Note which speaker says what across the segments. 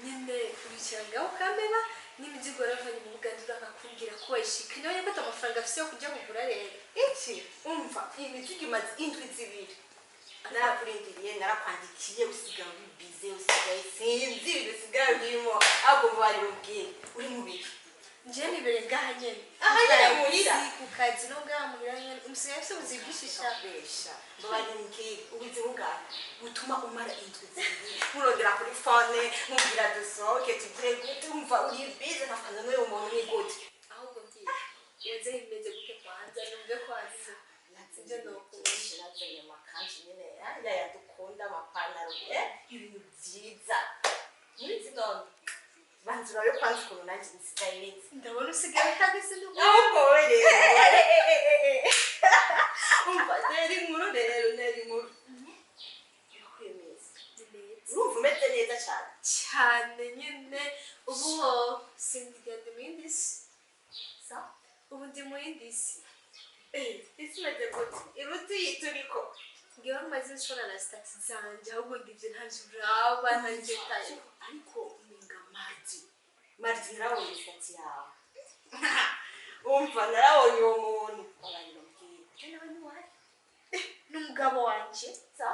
Speaker 1: Nyine uricara ngaho ukameba n'imizigo yaravanye mu Buganda, urakakumbwira ko wayishika niba nyafata amafaranga afise yo kujya kugura rero.
Speaker 2: Iki umva, iyi mizigo imaze indwi 2, narakurindiriye, narakwandikiye, usigaye uri bize, usigaye sinzi ibintu usigaye urimo. Ahubwo mubari bubwire, uri mu biki?
Speaker 1: Nje nibereye ngaha nyene.
Speaker 2: Aha nyene muhira?
Speaker 1: Ku kazi no ngaha muhira nyene, umusigaye afise ubuzi bwinshi sha.
Speaker 2: Besha, mbabarira umbwire, ubuzima bwawe butuma umara indwi 2 murondera kuri phone, mubwira dusohoke tugire gute, umva uri bize nkafana n'uyu muntu, ni gute?
Speaker 1: Ahubwo mbwira, weze bimeze gute kwanza, numve kwanza ibyo nokunda.
Speaker 2: Nazanye amakanzu nyene ya dukunda, amapantaro, ibintu byiza muri zino. Banza urabe kwanza ukuntu nanjye nsigaye meze.
Speaker 1: Ndabona usigaye utageze n'ubu.
Speaker 2: Ahubwo wowe rero, umva, ntera inkuru rero, ntera inkuru. Urakwemeza? Urumva umeze neza cyane?
Speaker 1: Cyane nyine. Ubu ho sindiga, ndi mu yindi si.
Speaker 2: Sa?
Speaker 1: Ubu ndi mu yindi si.
Speaker 2: Isi imeze gute iruta iyi turiko?
Speaker 1: Ngewe maze nshona na statut zanje, ahubwo ngivyo ntavyo uraba, ntavyo tayo.
Speaker 2: Ariko umenga mardi mardi narabonye imisatsi yawe. Umva, narabonye uwo muntu, babarira umbwire, je nawe ntiwari?
Speaker 1: N'umugabo wanje.
Speaker 2: Sa?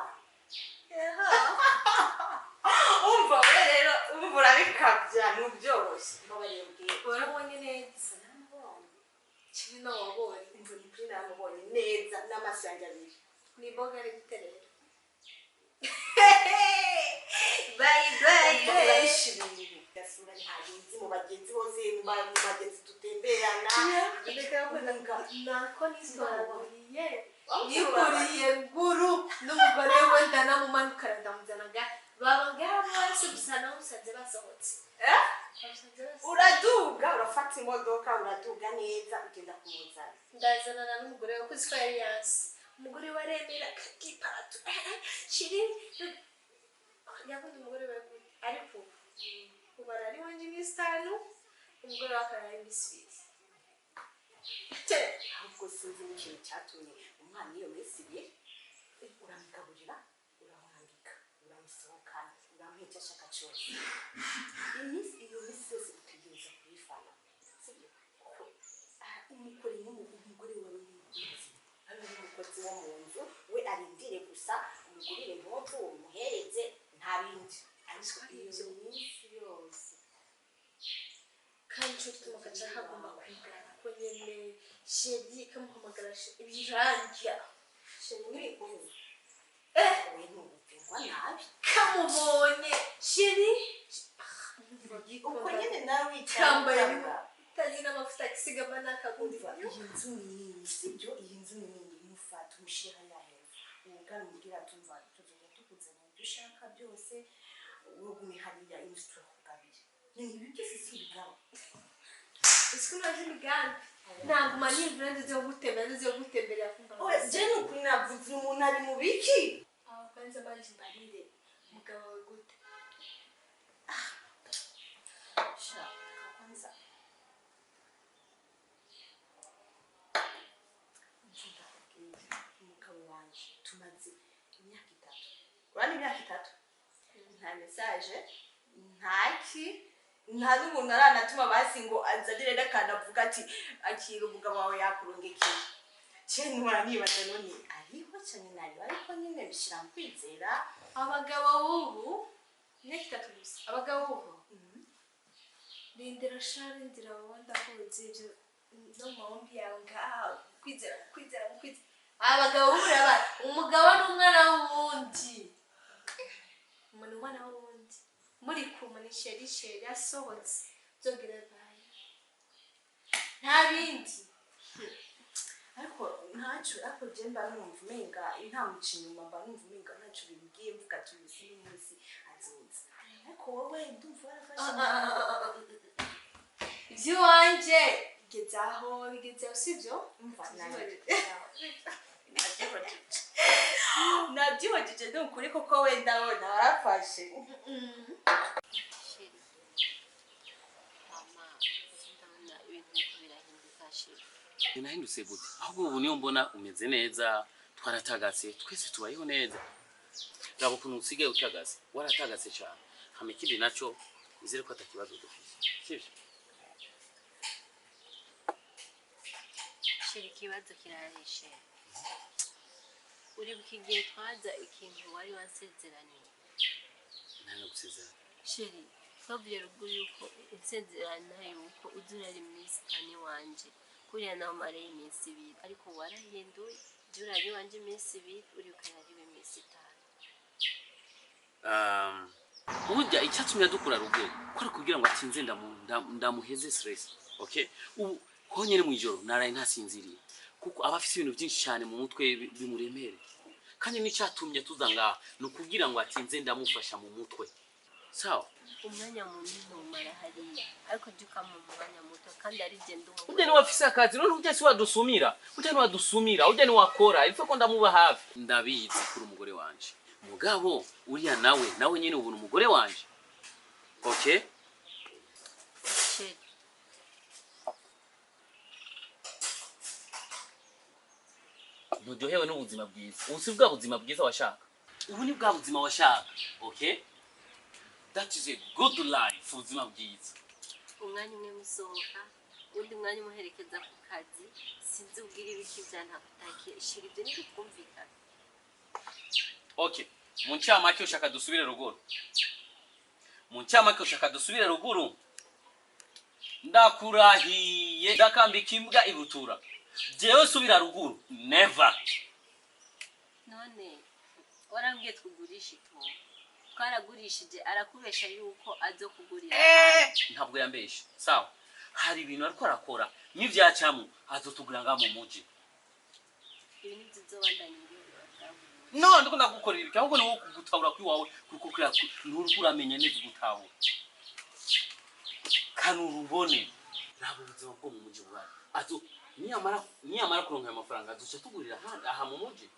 Speaker 2: Umva we rero, umva urabikabya, ntubyoroshye, mbabarira umbwire.
Speaker 1: Warabonye neza?
Speaker 2: Naramubonye.
Speaker 1: Kimwe nawe wabonye?
Speaker 2: Umva, ni kuri, naramubonye neza n'amaso yanjye abiri.
Speaker 1: Ni imboga ari gute rero?
Speaker 2: Bye bye. Urahisha ibintu gasura ntagenzi mu bagenzi bose, mu bagenzi dutemberana.
Speaker 1: Nako nisobanuriye, nikuriye nguru n'umugore we, ndanamumanukana, ndamuzana nga baba ngaha bose gusa namusanze basohotse.
Speaker 2: Eh?
Speaker 1: Bamusanze basohotse.
Speaker 2: Uraduga, urafata imodoka, uraduga neza, ugenda kumuzana.
Speaker 1: Ndazanana n'umugore we kuko yari yanse. Umugore we aremera akiparatu shiri yakunda umugore we gute, ariko ubu arari iwanje iminsi 5, umugore we akarara iminsi 2.
Speaker 2: Ahubwo sinzi n'ikintu cyatumye umwana iyo minsi 2 uramugaburira, uramwambika, uramusohokana, uramuha icyo ashaka cyose. Iminsi iyo minsi yose utegereza kuyifana, sibyo? Kuko umukore nk'umugore wawe nk'umukozi, ari nk'umukozi wo mu nzu we, arindire gusa umugurire impuzu, umuhereze, nta bindi. Ariko iyo minsi yose
Speaker 1: Kandi ico gituma kaca hagomba kwigana ko nyene chéri kamuhamagara ibirangya.
Speaker 2: Chéri muri kumwe?
Speaker 1: Eh.
Speaker 2: Wowe ntubwirwa nabi.
Speaker 1: Kamubonye chéri.
Speaker 2: Uko nyene nawe wicara
Speaker 1: Kambaye
Speaker 2: ukavuga.
Speaker 1: Utazi n'amavuta akisigama n'akagurira.
Speaker 2: Umva, iyi nzu ni nini, sibyo? Iyi nzu ni nini, mufata umushyire hariya hepfo, ubugari umubwira ati: "Umva, tuzajya tukuzanira ibyo ushaka byose, wowe gume hariya, inzu turakugabira." Ni ibi byose si ibigabo?
Speaker 1: Ese unazi imigambi naguma nibura nziza yo gutembera, nziza yo gutemberera kumva.
Speaker 2: Oya, je ni ukuri navuze, umuntu ari mu biki?
Speaker 1: Aho kwanza baje mbarire umugabo wawe gute?
Speaker 2: Sha, kwanza umva ndakubwira, umugabo wanje tumaze imyaka 3, urabona imyaka 3, nta message, ntaki, nta n'umuntu aranatuma basi ngo anzanire n'akantu avuga ati: "Akira, umugabo wawe yakurungikeye." Je nora nibaza, none ariho Cyane nayo, ariko nyine bishyira mu kwizera.
Speaker 1: Abagabo b'ubu, imyaka 3 gusa, abagabo b'ubu, rindira sha, rindira wowe, ndakuzi ibyo no mu mabombi yawe ngaha. Kwizera, kwizera, kwizera. Abagabo b'ubu raba, umugabo n'umwana w'uwundi, umuntu umwana w'uwundi muri kumwe ni chéri, chéri, asohotse zogira baye, nta bindi.
Speaker 2: Ariko ntacyo, ariko je mba numva umenga ntamuca inyuma, mba numva umenga ntacyo bimbwiye, mvuga ati uyu si n'umunsi azoza, ariko wowe ndumva warafashe.
Speaker 1: Iby'iwanjye bigeze aho, bigeze aho, sibyo?
Speaker 2: Umva, nabyibagije, ni ukuri, kuko wenda wenda warafashe.
Speaker 3: Chéri, mama, ndabona ibintu biriko birahinduka, chéri.
Speaker 4: Nahindutse gute? Ahubwo ubu niyo mbona umeze neza, twaratagase twese, tubayeho neza. Raba ukuntu usigaye utagase, waratagase cyane. Hama ikindi naco, nizere ko atakibazo dufise, sivyo?
Speaker 3: Chéri, ikibazo kirahari, chéri. Uribuka igihe twaza, ikintu wari wansezeraniye?
Speaker 4: Nta gusezerana.
Speaker 3: Chéri, twavuye ruguru yuko unsezerana yuko uza urara iminsi 5 iwanje, kuriya nawe umareye iminsi 2, ariko warahinduye, jya urara iwanje iminsi 2, uri ukarara iwe iminsi 5.
Speaker 4: Burya icyatumye dukura ruguru ko ari kugira ngo atinze ndamuheze stress, okay? Ubu honyine mu ijoro naraye ntasinziriye, kuko aba afise ibintu byinshi cyane mu mutwe bimuremere. Kandi n'icyatumye tuza ngaha ni ukugira ngo atinze ndamufasha mu mutwe, sawa?
Speaker 3: Umwanya munini umara hariya, ariko jya ukamuha umwanya muto, kandi ari jye ndi umugore.
Speaker 4: Ujya niwe afise akazi none, ujya si wadusumira, ujya niwadusumira, ujya niwakora ife ko ndamuba hafi. Ndabizi kuri umugore wanje, mugabo uriya nawe nyine ubona umugore wanje, okay?
Speaker 3: Chéri.
Speaker 4: Nturyohewe n'ubuzima bwiza? Ubu si bwa buzima bwiza washaka? Ubu ni bwa buzima washaka, okay? That is a good life, ubuzima bwiza.
Speaker 3: Umwanya umwe musohoka, undi mwanya umuherekeza ku kazi, sinzi ubwira ibiki bya ntakutakiye. Chéri, ibyo nibyo twumvikana.
Speaker 4: Okay, mu ncamake ushaka dusubire ruguru? Mu ncamake ushaka dusubire ruguru? Ndakurahiye, ndakambika imbwa ibutura, jewe subira ruguru, never.
Speaker 3: None warambwiye tugurisha itongo, twaragurishije, arakubesha yuko azo kugurira.
Speaker 4: Ntabwo yambeshe, sawa? Hari ibintu ariko arakora n'ivyacamwo, azotugura nga mu muji.
Speaker 3: Ibi nibyo uzobandanya umbwira bwawe.
Speaker 4: No, ndiko ndagukorera ibiki? Ahubwo ni wowe kugutahura kwiwawe, kuko nturiko uramenya neza ugutahura. Kanura ubone, raba ubuzima bwo mu muji buhari. Azo niyamara kuronka ayo mafaranga, azoca tugurira aha mu muji.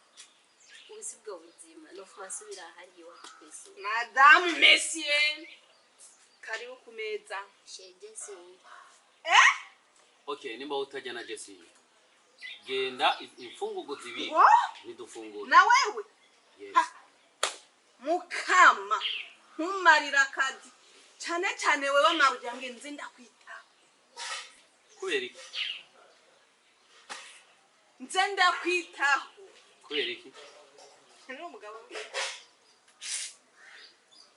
Speaker 3: Ubu si bwo buzima, nofuma nsubira ahari iwacu twese.
Speaker 5: Madame, monsieur, karibu ku meza.
Speaker 3: Chéri, sinzi.
Speaker 4: Okay, nimba utajya na Jesse, genda imfungurwa zibiri
Speaker 5: Ngo?
Speaker 4: nidufungura.
Speaker 5: Na wewe?
Speaker 4: Yes.
Speaker 5: Mukama ntumarira akazi cyane cyane wewe mabuja, mbwe nze ndakwitaho.
Speaker 4: Kubera iki?
Speaker 5: Nze ndakwitaho.
Speaker 4: Kubera iki?
Speaker 5: Ni umugabo we.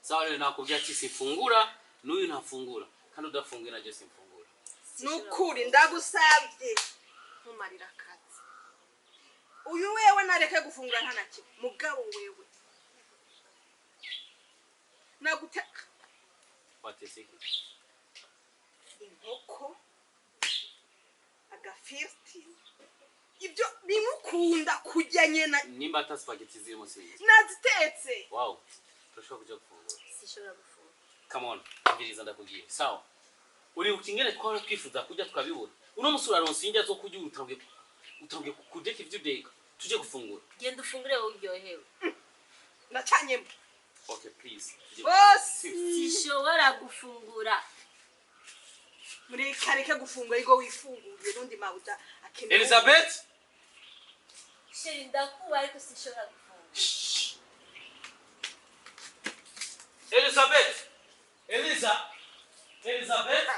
Speaker 4: Sawa rero, nakubwiye ati simfungura, n'uyu ntafungura, kandi udafunguye na Jesse mfungura.
Speaker 5: Nukuri ndagusabye, ntumarira akazi. Uyu wewe nareke gufungura nta na kimwe, mugabo wewe nagute.
Speaker 4: Watetse iki?
Speaker 5: Inkoko, agafiriti, ibyo bimukunda kurya nyena.
Speaker 4: Nimba ata spaghetti zirimo, sinzi.
Speaker 5: Nazitetse.
Speaker 4: Wow, turashobora kuja gufungura?
Speaker 3: Sinshobora gufunga.
Speaker 4: Come on, umviriza, ndakubwiye, sawa? Uribuka ingene twahora twifuza kurya tukabibura? Uno musi uraronsa indya zo kurya, utangiye kudeka ivyo udeka. Tuje gufungura.
Speaker 3: Genda ufungure wowe uryohewe.
Speaker 5: Nacanyemo.
Speaker 4: Okay, please, tuje.
Speaker 5: Bose.
Speaker 3: Sinshobora gufungura.
Speaker 5: Mureke, areke gufungura, igo wifunguriye n'undi mabuja akeneye.
Speaker 4: Elizabeth.
Speaker 3: Chéri, ndakuba, ariko sinshobora gufungura.
Speaker 4: Elizabeth, Eliza, Elizabeth.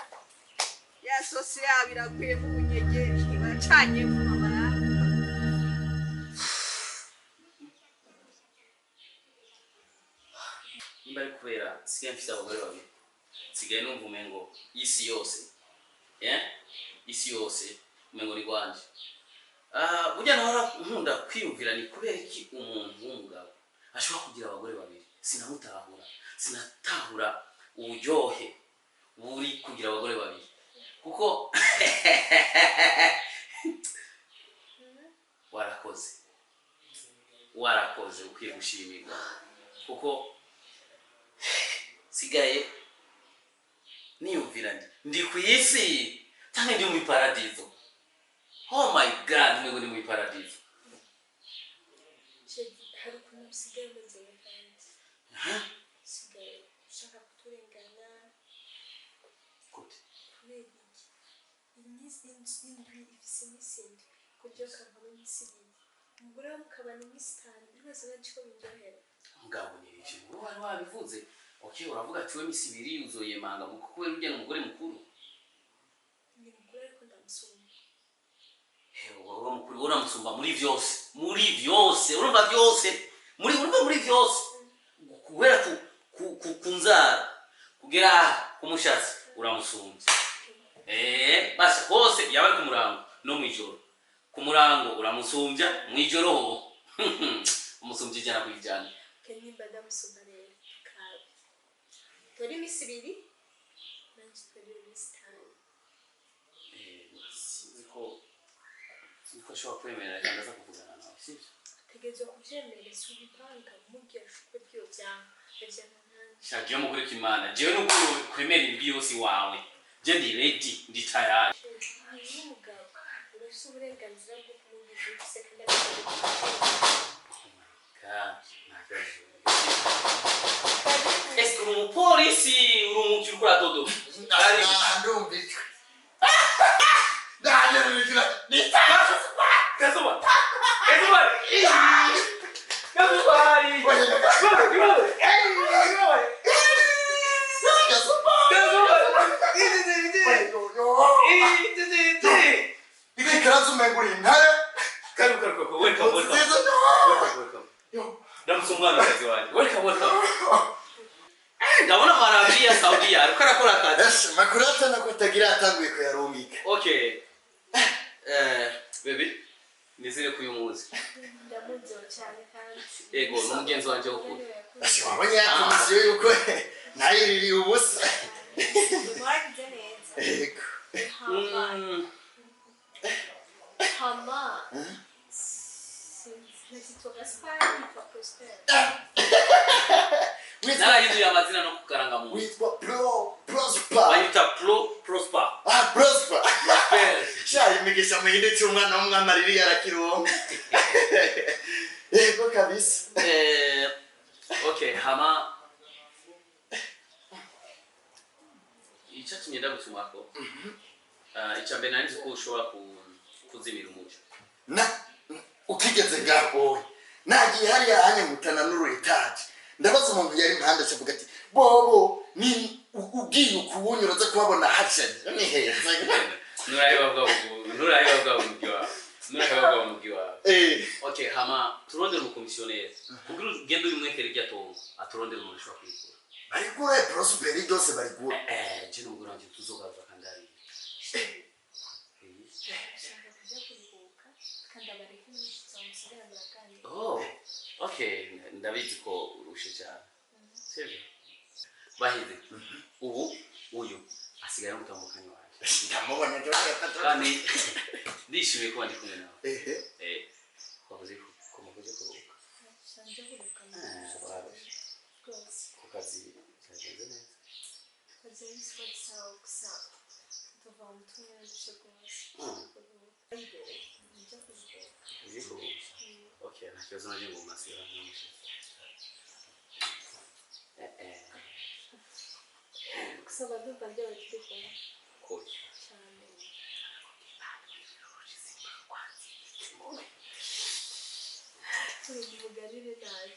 Speaker 5: Ya sosi yabo irakwiye mu bunyegeri, bacanyemo mama.
Speaker 4: Nimba ari kubera nsigaye mfise abagore babiri, nsigaye numva umengo isi yose, eh? Isi yose umengo ni rwanje. Ah, burya nahora nkunda kwiyumvira ni kubera iki umuntu w'umugabo ashobora kugira abagore babiri. Sinamutahura, sinatahura uburyohe buri kugira abagore babiri, kuko warakoze, warakoze, ukwiye gushimirwa, kuko sigaye niyumvira ndi ku isi cyangwa ndi mu paradizo. Oh my God, ngo ndi mu paradizo.
Speaker 1: Hari ukuntu usigaye umeze kandi usigaye ushaka kuturengana.
Speaker 4: Gute?
Speaker 1: Kubera iki? Iminsi indwi ifise iminsi indwi, kurya ukavamo iminsi ibiri, umugore we mukabana iminsi itanu, rwose ntaco ko biryohera.
Speaker 4: Mugabo nirije wowe wari wabivuze. Okay, uravuga ati we misi ibiri uzoyemanga kuko kubera urya ni umugore mukuru.
Speaker 1: Ni mukuru ariko ndamusumba.
Speaker 4: Wowe mukuru uramusumba muri vyose, muri vyose, urumva vyose, muri urumva muri vyose, guhera ku nzara kugera ku mushatsi uramusumbye. Basi hose yaba ku murango no mwijoro, ku murango uramusumbya, mwijoro ho umusumbye 100%.
Speaker 1: Nimba ndamusumba rero kabi tori iminsi ibiri, nanje tori iminsi itanu.
Speaker 4: Sinzi ko ashobora kwemera, reka ndaza kuvugana nawe, sibyo?
Speaker 1: Ategerezwa kuvyemera, si ubipanga umubwira uko ryo vyanga vyanga nanje.
Speaker 4: Sha jewe mukuri kimana, jewe nuko kwemera indwi yose iwawe, je ndi ready, ndi tayari.
Speaker 1: N'umugabo urafise uburenganzira bwo kumubwira ivyo ufise kandi abikora.
Speaker 4: Ese uri umupolisi, uri umukiri ukora dodo?
Speaker 6: Ndumva ijwi umengo uri intare.
Speaker 4: Karibu, karibu, welcome, welcome. Welcome, welcome. Ndamutse umwanakazi wanjye. Welcome, welcome. Ndabona Arabia Saudia ariko arakora akazi.
Speaker 6: Ese makuru atana ko atagira atanguye kuyarungika.
Speaker 4: Okay. Baby, nizere ko uyu muzi.
Speaker 1: Ndamuzi cyane kandi.
Speaker 4: Ego, ni umugenzi wanje w'ukuri.
Speaker 6: Ese wabonye ya komisiyo yuko nayiririye ubusa.
Speaker 1: Mwagize neza.
Speaker 6: Ego.
Speaker 1: Hama. Nitwa Gaspar, nitwa Prosper.
Speaker 4: Narahinduye amazina no kukaranga muntu.
Speaker 6: Witwa Pro Prosper.
Speaker 4: Bayita Pro Prosper.
Speaker 6: Ah, Prosper.
Speaker 4: Prosper.
Speaker 6: Sha imigisha muhinde cy'umwana w'umwami ariri yarakironka. Yego kabisa.
Speaker 4: Okay, hama icyatumye ndagutumako. Icya mbere nari nzi ko ushobora kuzimira umuco.
Speaker 6: Na ukigeze ngaho nagiye hariya hanyamutana n'urutaje, ndabaza umuntu yari impande avuga ati bobo ni ugiye ukuwunyura uza kuhabona hashaje ni heza.
Speaker 4: Nurayiba bwa umubwi wawe. Nurayiba bwa umubwi wawe. Okay, hama turondere umukomisiyoneri kugira ugende ubimwekere iryo tongo, aturondere umuntu ushobora kuyigura.
Speaker 6: Barigura Prosper ryose barigura.
Speaker 4: Je n'umugore wanje tuzogaruka kandi ari. Oh, okay, ndabizi ko urushe cyane. Sivyo? Bahize. Ubu uyu asigaye umutambukanyi wanje.
Speaker 6: Ndamubona
Speaker 4: kandi ndishimiye kuba ndi kumwe nawe. Wavuze ko mukoze kuruhuka. Ku kazi byagenze neza. Okay, nta kibazo naje ngo masira n'umushitsi.
Speaker 1: Gusa ndumva ndyohewe turi kumwe.
Speaker 4: Kocha.
Speaker 1: Cyane. Turi nabi.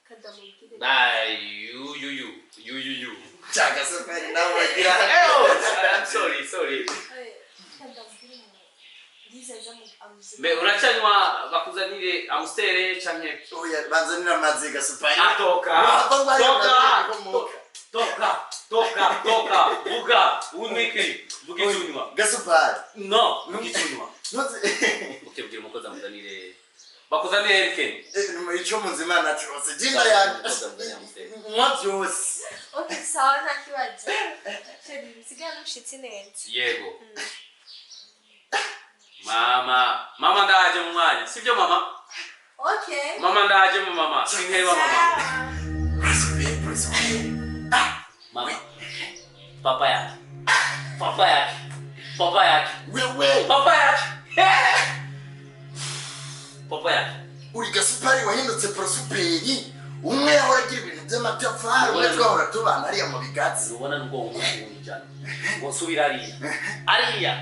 Speaker 1: Kandi amubwire.
Speaker 4: Bye, you you you you you you.
Speaker 6: Cyangwa se mbere nawe wagira.
Speaker 4: Oh, I'm sorry, sorry.
Speaker 1: Kandi amubwire ngo Byiza aza amuzi.
Speaker 4: Mbe uracanywa, bakuzanire Amstel canke?
Speaker 6: Oya, banzanira amazi, gasupari.
Speaker 4: Atoka.
Speaker 6: Wava ngwayo.
Speaker 4: Toka.
Speaker 6: Nkomoka.
Speaker 4: Toka, toka, toka, vuga unywa iki, vuga icyo unywa.
Speaker 6: Gasupari.
Speaker 4: No, vuga icyo unywa.
Speaker 6: Ntuzi.
Speaker 4: Ukibwira umukozi amuzanire, bakuzanire Heineken.
Speaker 6: Icyo muzimana cyose jinda yanjye nywa byose.
Speaker 1: Okay, sawa, nta kibazo. Chéri, nsigaye n'umushitsi neza.
Speaker 4: Yego mama, mama ndaje mu mwanya, sibyo mama?
Speaker 1: Okay.
Speaker 4: Mama ndaje mu mama, sinkeba mama.
Speaker 1: Sawa.
Speaker 6: Prosper, prosper.
Speaker 4: Mama, papa yake, papa yake, papa yake.
Speaker 6: Wewe.
Speaker 4: Papa yake, papa yake.
Speaker 6: Uri gasupari wahindutse prosuperi. Umwe yahora agira ibintu by'amatafari, umwe twahora tubana ariya mu bigatsi.
Speaker 4: Ubona nubwo ngo ijana ngo nsubire ariya ariya.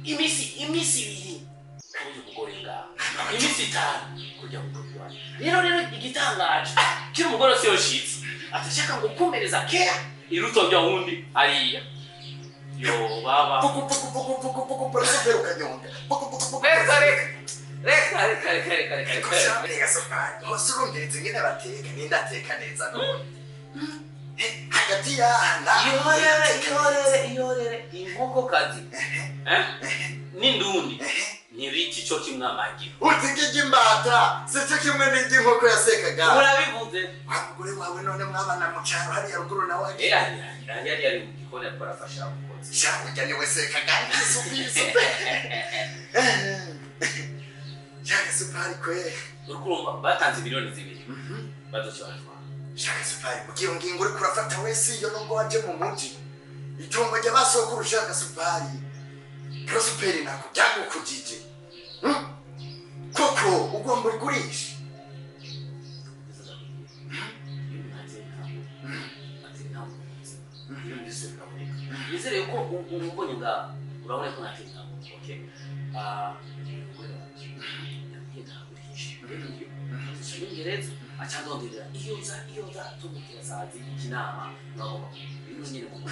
Speaker 4: Imisi 2 kurya umugore ngaho, imisi 5 kurya umugore wanjye. Rero igitangaje kiri, umugore wese yoshitse atashaka ngo kumereza kera iruto bya wundi ariya yo baba.
Speaker 6: Puku puku puku puku puku, prosuperi ukanyonga, puku puku puku.
Speaker 4: Reka, reka, reka, reka, reka, reka, reka, reka.
Speaker 6: Gasupari hose urumviriza ingene bateka, ninde ateka neza none hagati y'aha na
Speaker 4: Ihorere, ihorere, ihorere. Inkokokazi eh n'indundi ntibiki cyo kimwe amagi.
Speaker 6: Uti imbata si cyo kimwe n'iry'inkoko yasekaga.
Speaker 4: Urabivuze.
Speaker 6: Wa mugore wawe none mwabana mu cyaro hariya ruguru nawe?
Speaker 4: Eh, yari yari mu gikoni ariko arafasha abakozi.
Speaker 6: Sha, urya niwe sekaga isupi isupi. Shaka supari kwe.
Speaker 4: Uriko urumva batanze miliyoni 2 bazoca baratwara.
Speaker 6: Shaka supari, mugihe ngingo uriko urafata wese iyo nubwo waje mu muji, itungo ry'abasokuru. Shaka supari, prosuperi nako byagukujije. Koko ugomba urigurisha.
Speaker 4: Iyo umuntu ateye intambwe, atera intambwe mu buzima, ibintu byose biraboneka. Nizere ko ubonye ngaho urabona ko nateye intambwe. Okay, ah, umugore wanjye yambwiye ndagurisha rero, iyo azoca aca ndonderera iyo nza tumubwira sazi ikinama uragomba ibintu nyine kuko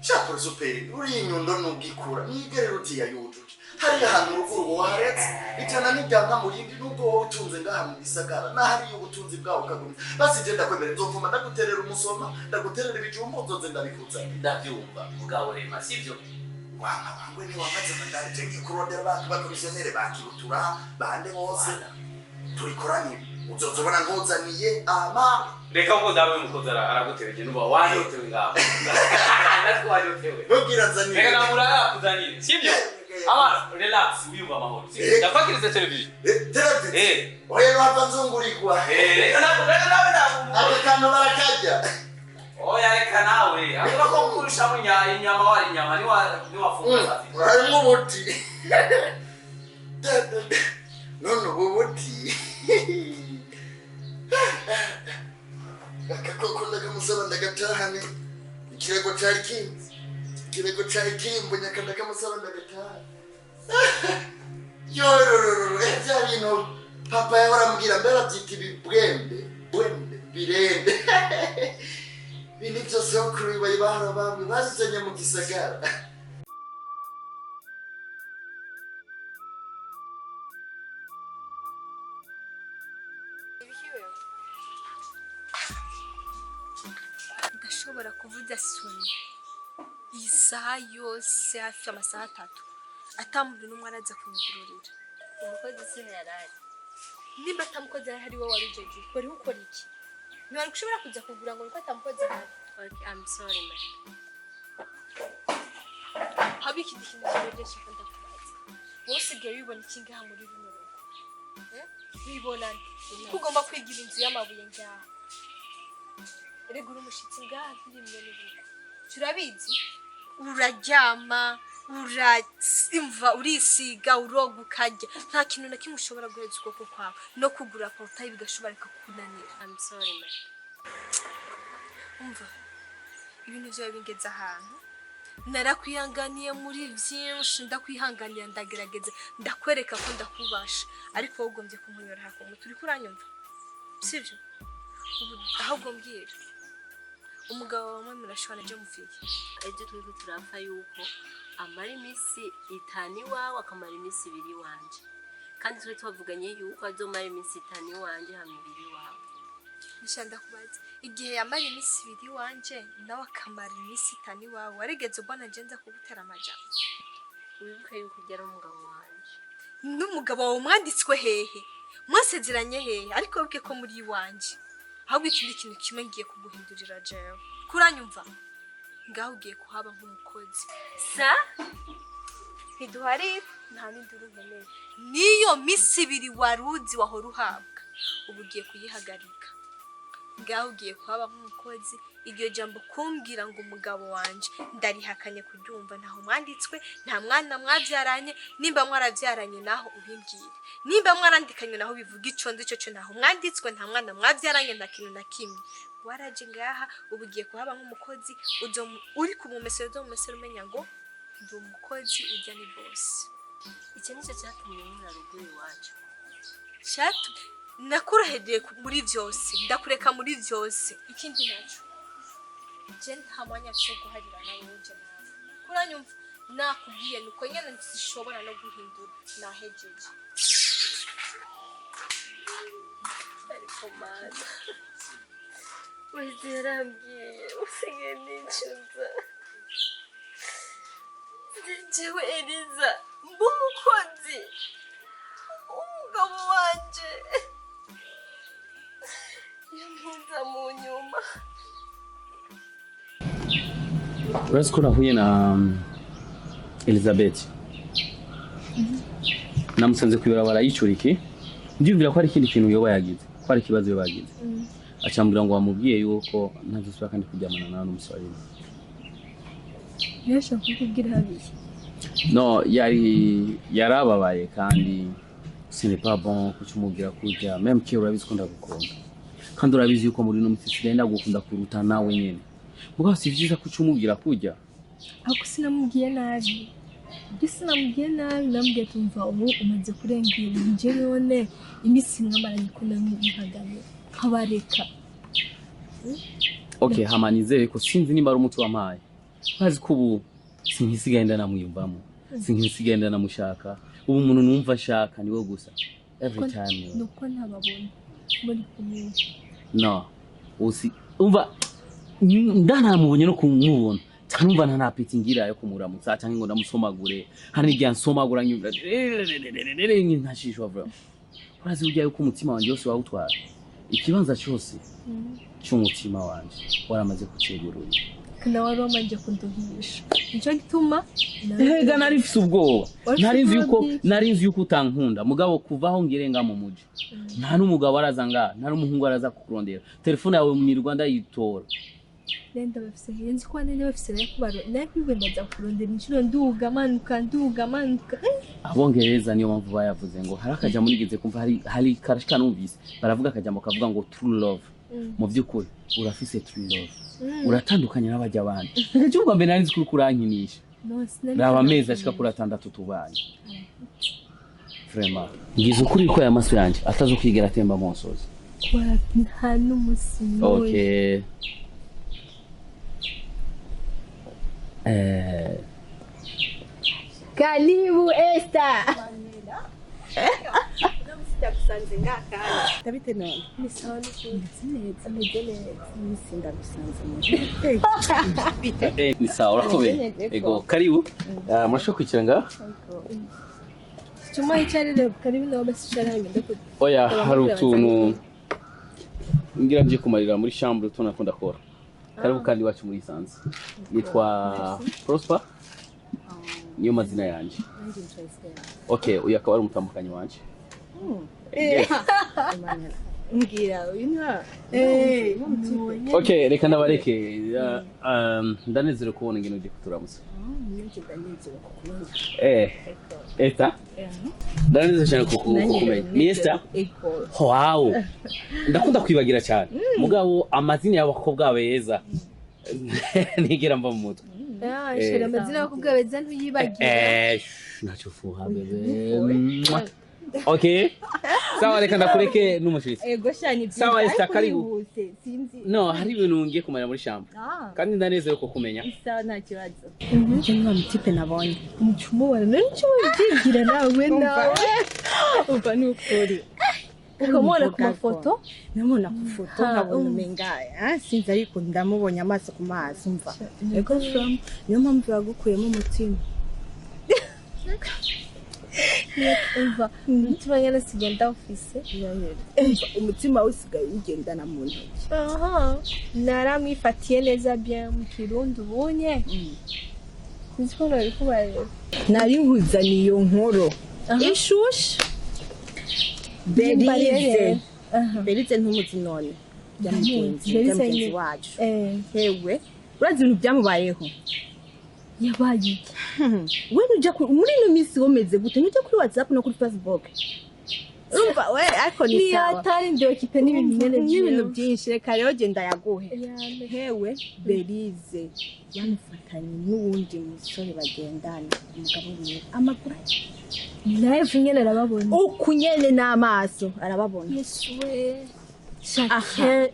Speaker 6: Sha prosuperi, uriya inyundo nubwikura nigerera utiya yujuje hariya hantu ruguru woharetse ijana n'ijana mu rindi, nubwo wowe utunze ngaha mu gisagara n'ahariya ubutunzi bwawe ukagumya. Basi je ndakwemera, nzopfuma ndaguterera umusoma, ndaguterera ibijumbu, nzoze ndabikuzanira.
Speaker 4: Ndabyumva mugabo rema sibyo.
Speaker 6: Wama wangwe ni wamaze mandari, je ngiye kurondera abantu bakomisiyonere bakirutura bande bose turikoranire, uzoza ubona nkuzaniye ama.
Speaker 4: Reka ko dawe umukozi aragutewe, nuba wanyotewe ngaho natwe wanyotewe.
Speaker 6: Ntubwira nzanire.
Speaker 4: Reka namura yakuzanire, sibyo? Ama relax, wiyumva amahoro, sibyo? Ndafakirize television.
Speaker 6: Televiziyo?
Speaker 4: Eh.
Speaker 6: Oya, nuhava nzungurigwa.
Speaker 4: Eh, reka nawe, reka nawe nawe.
Speaker 6: Ako kantu barakarya.
Speaker 4: Oya, reka nawe akora ko kurushamo inyama, wari inyama niwafunga saa 6.
Speaker 6: Harimo ubuti none ubu buti agakoko ndakamusaba ndagatahane. Ikirego cari kimwe, ikirego cari kimbunya, ndakamusaba ndagatahane. Yororororo, bya bintu papa yahora ambwira mbere abyita ibibwembe bwembe birende. Ibintu byose sokuru bari bahora bamwe bazizanye mu gisagara.
Speaker 1: Ibiki wewe? Ndashobora kuvuza sonner isaha yose, hafi amasaha 3, atamuntu n'umwe araza kunyugururira.
Speaker 3: Umukozi se yarari?
Speaker 1: Nimba atamukozi ahari, wowe wari ujeje wari ukora iki? Ntiwari gushobora kuza kugura ngo nuko atamukozi ahari?
Speaker 3: Okay, I'm sorry, man.
Speaker 1: Haba ikindi kintu kimwe nshaka ndakubaza: wowe usigaye wibona iki ngaha muri runo rugo? Eh? Wibona nde ko ugomba kwigira inzu y'amabuye ngaha? Erega uri umushitsi ngaha, ntirimwe n'urugo, turabizi. Uraryama, urasimva, urisiga, uroga, ukarya, nta kintu na kimwe ushobora guheza ukuboko kwawe. No kugura portail bigashobora kukunanira.
Speaker 3: I'm sorry, man.
Speaker 1: Umva, ibintu byawe bingeze ahantu. Narakwihanganiye muri byinshi, ndakwihanganira, ndagerageza, ndakwereka ko ndakubasha, ariko wowe ugombye kumunyura hakumutwe. Uriko uranyumva, sibyo? Ubu ahubwo mbwira, Umugabo wamwe murashobora je mufike.
Speaker 3: Ejo turiko turapfa yuko amara iminsi 5 iwawe, akamara iminsi 2 iwanje, kandi twe twavuganye yuko azomara iminsi 5 iwanje hama 2 iwawe.
Speaker 1: Nisha ndakubaza, igihe yamara iminsi 2 iwanje nawe akamara iminsi 5 iwawe, warigeze ubona je nza kugutera amajambo?
Speaker 3: Wibuke yuko ujya ari umugabo wanje.
Speaker 1: N'umugabo wawe mwanditswe hehe? Mwasezeranye hehe? Ariko wibuke ko muri iwanje. Ahubwo ikindi kintu kimwe ngiye kuguhindurira jewe, kuranyumva? Ngaho ugiye kuhaba nk'umukozi.
Speaker 3: Sa?
Speaker 1: Ntiduharira, nta n'induru nkeneye. Niyo minsi 2 waruzi wahora uhabwa, ubu ugiye kuyihagarika. Ngaho ugiye kuhaba nk'umukozi. Iryo jambo kumbwira ngo umugabo wanje, ndarihakanye kuryumva. Ntaho mwanditswe, nta mwana mwabyaranye. Nimba mwarabyaranye naho ubimbwire, nimba mwarandikanye naho bivuga. Ico nzi cyo, ntaho mwanditswe, nta mwana mwabyaranye, nta kintu na kimwe. Waraje ngaha, ubu ugiye kuhaba nk'umukozi. Uri kumumesera, uzomumesera umenya ngo ndi umukozi, ujya ni boss.
Speaker 3: Icyo nicyo cyatumye nkura ruguru iwacu.
Speaker 1: Cyatu nakurahereye muri byose, ndakureka muri byose. Ikindi naco, je nta mwanya mfise wo guharira nawe. Wuje nawe, kuranyumva? Nakubwiye nuko nyene, sishobora no guhindura, nahejeje.
Speaker 3: Ariko Mana, wese yarambwiye usigaye nicuza. Jewe Eliza mba umukozi, umugabo wanje yampuza mu nyuma.
Speaker 4: Urazi ko nahuye na Elizabeth, namusanze kw'ibarabara yicura iki, ndiyumvira ko hari ikindi kintu yoba yagize, ko hari ikibazo yoba yagize. Acambwira ngo wamubwiye yuko ntazosubira kandi kuryamana nawe n'umusore.
Speaker 7: Yashaka kukubwira habiri?
Speaker 4: No, yari yarababaye, kandi ce n'est pas bon kucumubwira kurya, même que urabizi ko ndagukunda, kandi urabizi yuko muri ino minsi nsigaye ndagukunda kuruta nawe nyene. Mugabo si vyiza kucumubwira kurya.
Speaker 7: Ariko sinamubwiye nabi, ibyo sinamubwiye nabi. Namubwiye tumva ubu umaze kurengera nje, none iminsi mwamaranye ko namwihaganye nkabareka.
Speaker 4: Okay, hama nizere ko, sinzi nimba ari umuti wampaye, urazi ko ubu sinkisigaye ndanamwiyumvamo, sinkisigaye ndanamushaka. Ubu umuntu numva nshaka niwe gusa, every time niwe.
Speaker 7: Nuko ntababona muri kumwe.
Speaker 4: No, usi umva ndanamubonye no kumubona, cyangwa numva nta appétit ngira yo kumuramutsa cyangwa ngo ndamusomagure. Hari n'igihe ansomagura nyumva nkashishwa. Vraiment, urazi burya yuko umutima wanjye wose wawutwara, ikibanza cyose cy'umutima wanje waramaze kucegurura.
Speaker 7: Nawe wari wamanje kunduhisha, nico gituma.
Speaker 4: Erega nari mfise ubwoba.
Speaker 7: Wari ufise
Speaker 4: Nari nzi yuko
Speaker 7: ubwoba bw'iki?
Speaker 4: Nari nzi yuko utankunda. Mugabo kuva aho ngirenga mu muji, nta n'umugabo araza ngaha, nta n'umuhungu araza kukurondera. Telefone yawe mwirirwa ndayitora.
Speaker 7: Nenda bafise nzi ko nende bafise nayo kubaro nabiwe, ndaza kurondera inshuro, nduga manuka, nduga manuka.
Speaker 4: Abongereza niyo mpamvu bayavuze ngo hari akajambo nigeze kumva, hari karashika numvise baravuga akajambo kavuga ngo "true love". Mu by'ukuri urafise true love, uratandukanye n'abajya abandi. Reka ubwa mbere nari nzi ko uriko urankinisha.
Speaker 7: No, sinari.
Speaker 4: Raba amezi ashika kuri 6 tubanye. Vraiment, ngize ukuri ko aya maso yanjye atazokwigera atemba mu nsozi.
Speaker 7: Nta n'umunsi n'umwe.
Speaker 4: Okay.
Speaker 7: Karibu, Esther.
Speaker 2: Ndagusanze ngaha. Ndabite none.
Speaker 7: Ni sawa n'ukuri.
Speaker 2: Meze neza.
Speaker 7: Ameze neza.
Speaker 2: Umunsi ndagusanze muri. Bite?
Speaker 4: Ni sawa, urakomeye?
Speaker 2: Meze neza.
Speaker 4: Ego, karibu. Ah, murashobora kwicara ngaha.
Speaker 7: Chuma icarire karibu nawe basi, icara hanyuma ndaku.
Speaker 4: Oya, hari utuntu ngira ngiye kumarira muri chambre, utuntu nakunda kora. Karibu kandi iwacu muri Isanze. Nitwa Prosper, niyo mazina yanjye.
Speaker 2: Nanjye nitwa Esther.
Speaker 4: Okay, uyu akaba ari umutambukanyi wanje. Yes.
Speaker 2: Emmanuel. Mbwira uyu ni wa.
Speaker 4: Okay, reka ndabareke. Ndanezerewe kubona ingene ugiye kuturamutsa.
Speaker 2: Nanjye ndanezerewe kukubona.
Speaker 4: Esther, ndanezerewe cyane kukumenya. Ni Esther?
Speaker 2: Ego.
Speaker 4: Wow, ndakunda kwibagira cyane, mugabo amazina y'abakobwa beza ntigera mva mu mutwe.
Speaker 7: Ah, shira amazina y'abakobwa beza ntuyibagira.
Speaker 4: Ntacyo fuha bébé. Mwah. Okay. Sawa, reka ndakureke n'umushitsi.
Speaker 2: Ego shani.
Speaker 4: Sawa, Esther, karibu.
Speaker 2: Wihuse, sinzi.
Speaker 4: No, hari ibintu ngiye kumenya muri shamba.
Speaker 2: Ah.
Speaker 4: Kandi ndanezerewe ko kumenya.
Speaker 2: Sawa, nta kibazo. Icyo ni wa mutipe nabonye.
Speaker 7: Ncumubona none ncumubona ubyigira nawe nawe.
Speaker 2: Umva, ni ukuri.
Speaker 7: Ukamubona ku mafoto?
Speaker 2: Namubona ku foto,
Speaker 7: Ha,
Speaker 2: nkabona umenga sinzi, ariko ndamubonye amaso ku maso, umva. Ego from niyo mpamvu yagukuyemo umutima.
Speaker 7: Umva, umutima nyene sigenda ufise.
Speaker 2: Umva, umutima usigaye ugendana mu ntoki.
Speaker 7: Aha, naramwifatiye neza bien mu Kirundi ubunye. Sinzi ko nari kubareba.
Speaker 2: Nari nkuzaniye iyo nkoro ishushe. Berize.
Speaker 7: Aha.
Speaker 2: Berize ntumuzi none? Ya mugenzi,
Speaker 7: Berize
Speaker 2: ya mugenzi wacu. Hewe, urazi ibintu byamubayeho?
Speaker 7: Yabaye iki?
Speaker 2: We nujya muri ino minsi womeze gute? Nujya kuri WhatsApp no kuri Facebook? Urumva we, ariko ni
Speaker 7: Niyo
Speaker 2: sawa.
Speaker 7: atari ndi occupé n'ibintu nyene.
Speaker 2: N'ibintu byinshi, reka rero genda yaguhe.
Speaker 7: Yame.
Speaker 2: Hewe, Berize bamufatanye n'uwundi musore bagendana, umugabo wiwe amaguru
Speaker 7: Live nyene arababona?
Speaker 2: Uku nyene n'amaso arababona.
Speaker 7: Yesu we.
Speaker 2: Aha.
Speaker 7: Chacun.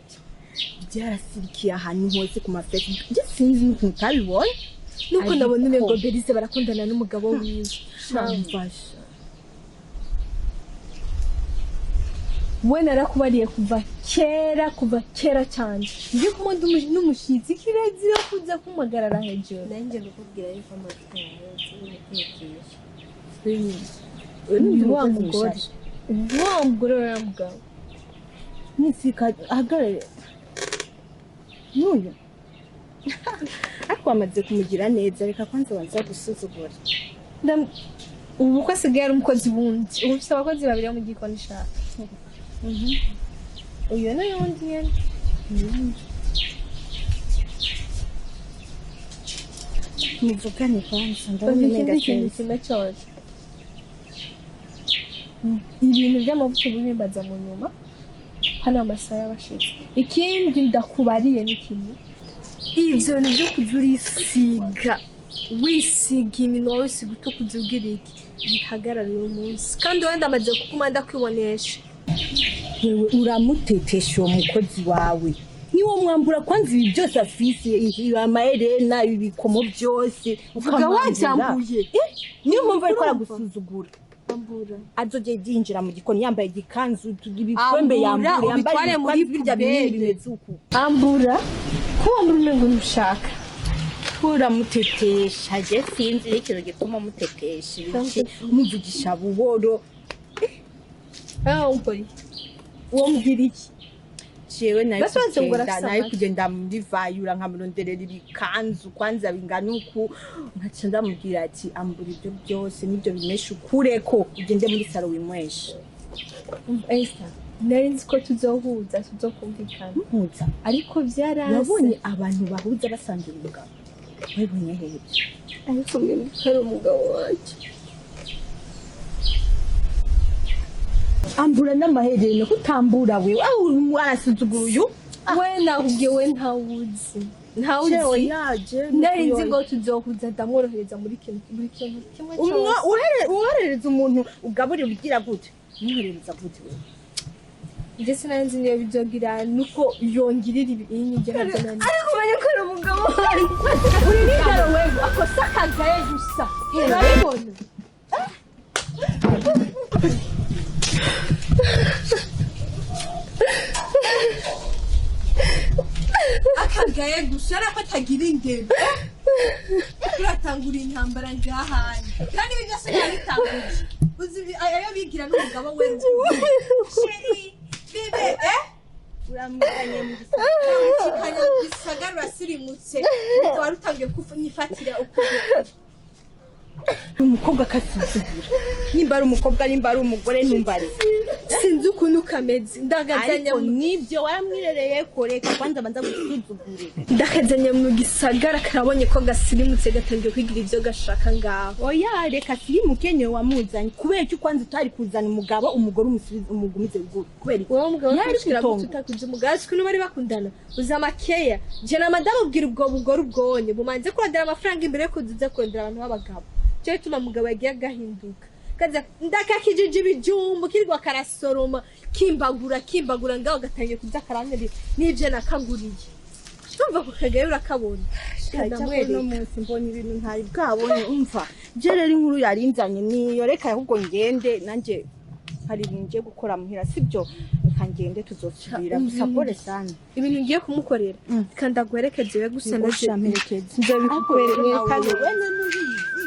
Speaker 2: Byarasirikiye ahantu hose ku ma Facebook, njye sinzi n'ukuntu utabibonye.
Speaker 7: Nuko ndabona
Speaker 2: Ariko-
Speaker 7: umengo Berize barakundana n'umugabo wiwe.
Speaker 2: Mfasha.
Speaker 7: We, narakubariye kuva kera, kuva kera cyane, ndi kumwe n'umushitsi, kirazira kuza kumuhagarara hejuru.
Speaker 3: Nanjye kukubwira yuko amavuta yahetse uratekesha.
Speaker 7: Ni wa mugore, wa mugore wa mugabo.
Speaker 2: Nitsika ahagarare n'uyu, ariko wamaze kumugira neza, reka kwanza banza gusuzugura.
Speaker 7: Ubu ko asigaye ari umukozi wundi, ubu mfise abakozi babiri bo mu gikoni shaka. Uyu n'uyundi nyene.
Speaker 2: Muvugane kwanza, ndabona
Speaker 7: Umva,
Speaker 2: umenga
Speaker 7: ikindi kintu
Speaker 2: sinzi.
Speaker 7: kimwe cyose, ibintu by'amavuta ubu bimbaza mu nyuma, hano amasaha y'abashitsi. Ikindi ndakubariye ni kimwe, ivyo bintu byo kuza urisiga, wisiga iminwa, wisiga utukuza, ugira iki, bihagarara uyu munsi, kandi wenda amaze kuguma ndakwibonesha.
Speaker 2: Wewe uramutetesha uwo mukozi wawe, niwo mwambura kwanza ibi byose afise, amaherena, ibi bikomo byose.
Speaker 7: Vuga.
Speaker 2: Ukamwambura.
Speaker 7: Wabyambuye.
Speaker 2: Eh, niyo mpamvu ariko aragusuzugura.
Speaker 7: Ambura.
Speaker 2: Azoje yinjira mu gikoni yambaye igikanzu, ibikombe,
Speaker 5: Ambura,
Speaker 2: yambure, yambaye
Speaker 5: ubitware muri
Speaker 2: ibikanzu birya binini
Speaker 5: poubelle.
Speaker 2: bimeze uku.
Speaker 7: Ambura ko wambura umengo ntushaka.
Speaker 2: Uramutetesha, je sinzi ikintu gituma mutetesha ibiki, umuvugisha buhoro.
Speaker 7: Ah, umpori uwo mbwira iki?
Speaker 2: Jewe nayo
Speaker 7: Basi wanze ngo
Speaker 2: kugenda
Speaker 7: urafise
Speaker 2: nayo
Speaker 7: amata.
Speaker 2: kugenda muri vayura nkamuronderera ibikanzu kwanza bingana uku, nkaca ndamubwira ati ambura ibyo byose n'ibyo bimesha ukureko, ugende muri salo wimweshe.
Speaker 7: Esther, nari nzi ko tuzohuza, tuzokumvikana.
Speaker 2: Mpuza?
Speaker 7: Ariko byaranse.
Speaker 2: Wabonye abantu bahuza basangira umugabo? Wabonye hehe?
Speaker 7: Ariko mwe ari umugabo wanjye.
Speaker 2: Ambura n'amaherena, kutambura wewe aho arasuzugura uyu.
Speaker 7: We, nakubwiye, we ntawuzi, ntawuzi.
Speaker 2: Yaje.
Speaker 7: Nari nzi ngo tuzohuza, ndamworohereza muri kintu, buri kintu kimwe
Speaker 2: Umwa
Speaker 7: cyose.
Speaker 2: Uherereza umuntu ugaburira ugira gute? Umuherereza gute wewe?
Speaker 7: Njye sinari nzi niyo bizogira nuko yongirira ibintu nabyo nari.
Speaker 3: Ariko umenye ko ari umugabo wanjye.
Speaker 7: Uri nijoro wewe, akosa akagaye gusa, urabibona.
Speaker 5: Akagaye gusa, ariko atagira indero, turatangura intambara ngahanye, kandi ibi byose ntibitanguje. Uzi ayo bigira n'umugabo we, chéri, bébé, eh.
Speaker 2: Uramuganye mu
Speaker 5: Uramukikanya gisagara, urasirimutse, wari utangiye kunyifatira ukuboko.
Speaker 2: Umukobwa akasuzugura, nimba ari umukobwa, nimba ari umugore, nimba ari
Speaker 7: Sinzi ukuntu kameze, ndagazanya.
Speaker 2: Ariko nibyo waramwirereye ko, reka kwanza abanza gusuzugure.
Speaker 7: Ndakazanya mu gisagara, karabonye ko gasirimutse, gatangiye kwigira ibyo gashaka ngaho.
Speaker 2: Oya, reka sirimuke, niwe wamuzanye. Kubera icyo kwanza utari kuzana umugabo, umugore umusubize, umugumize ruguru, kubera iki?
Speaker 7: Wowe mugabo
Speaker 2: Yari
Speaker 7: kushikira
Speaker 2: kwitongo.
Speaker 7: gute utakunze umugabo? Siko bari bakundana, uzi amakeya je na madamu ubwira ubwo bugore ubwonye bumanze kurondera amafaranga imbere yo kuza kurondera abantu b'abagabo, cyo bituma umugabo yagiye agahinduka.
Speaker 1: Kaza ndakakijije ibijumbu kirirwa karasoroma kimbagura kimbagura ngaho gatangiye kuza karanterera n'ivyo nakaguriye. Ndumva ku kagaye urakabona.
Speaker 5: Ndamwereka uno munsi mbonye ibintu ntari bwabonye umva je rero inkuru yarinzanye niyo reka ahubwo ngende nanje hari ibintu ngiye gukora muhira sibyo reka ngende tuzosubira gusa pole sana
Speaker 1: Ibintu ngiye kumukorera reka ndaguherekeze we gusa
Speaker 5: Ngusha mperekeze
Speaker 1: nzabikwereka.
Speaker 5: Wene nubizi.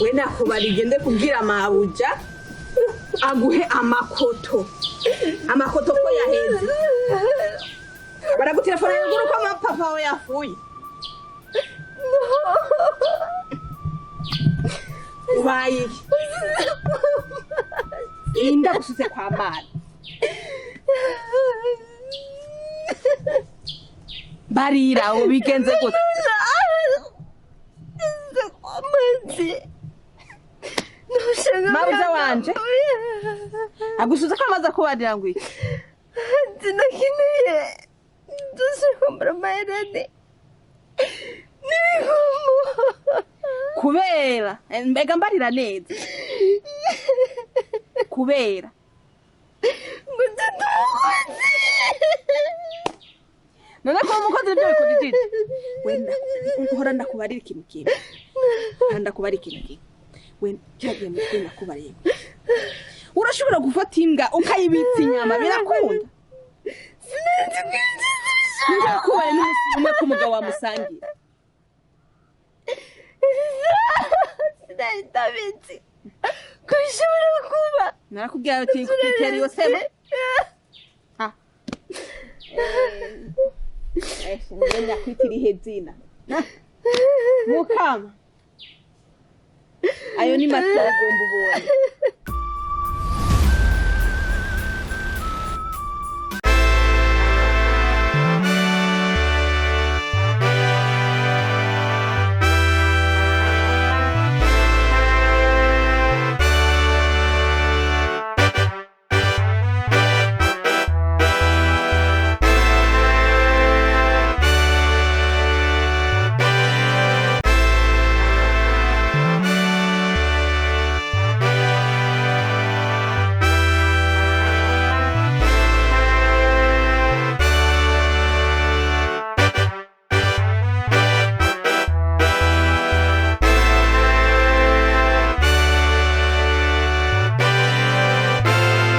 Speaker 5: We nakubara igende kubwira mabuja aguhe amakoto amakoto ko yaheze baragutelefona ruguru ko papa we yafuye ubaye iki inda gusutse kwa mana barira ubu bigenze gute mabuja wanje agusuza ko amaze kubarira ngo iki
Speaker 3: Sinakeneye ndashaka kwambara amahereni n'ibikomo.
Speaker 5: Kubera mbega mbarira neza kubera
Speaker 3: ngo ndi umukozi.
Speaker 5: None kuba umukozi nibyo bikubijije wenda nkora ndakubarira ikintu kimwe nkora ndakubarira ikintu kimwe wenda cyagiye mu kuri nakubariye urashobora gufata imbwa ukayibitsa inyama birakunda
Speaker 3: Sinzi kwinjiza.
Speaker 5: Ndakubariye n'umusi umwe ko umugabo wamusangira.
Speaker 3: Sinari ndabizi ko bishobora kuba.
Speaker 5: Narakubwira ati tera iyo sema ngenda kwitira ihe zina mukama ayo ni matagomba ubonye.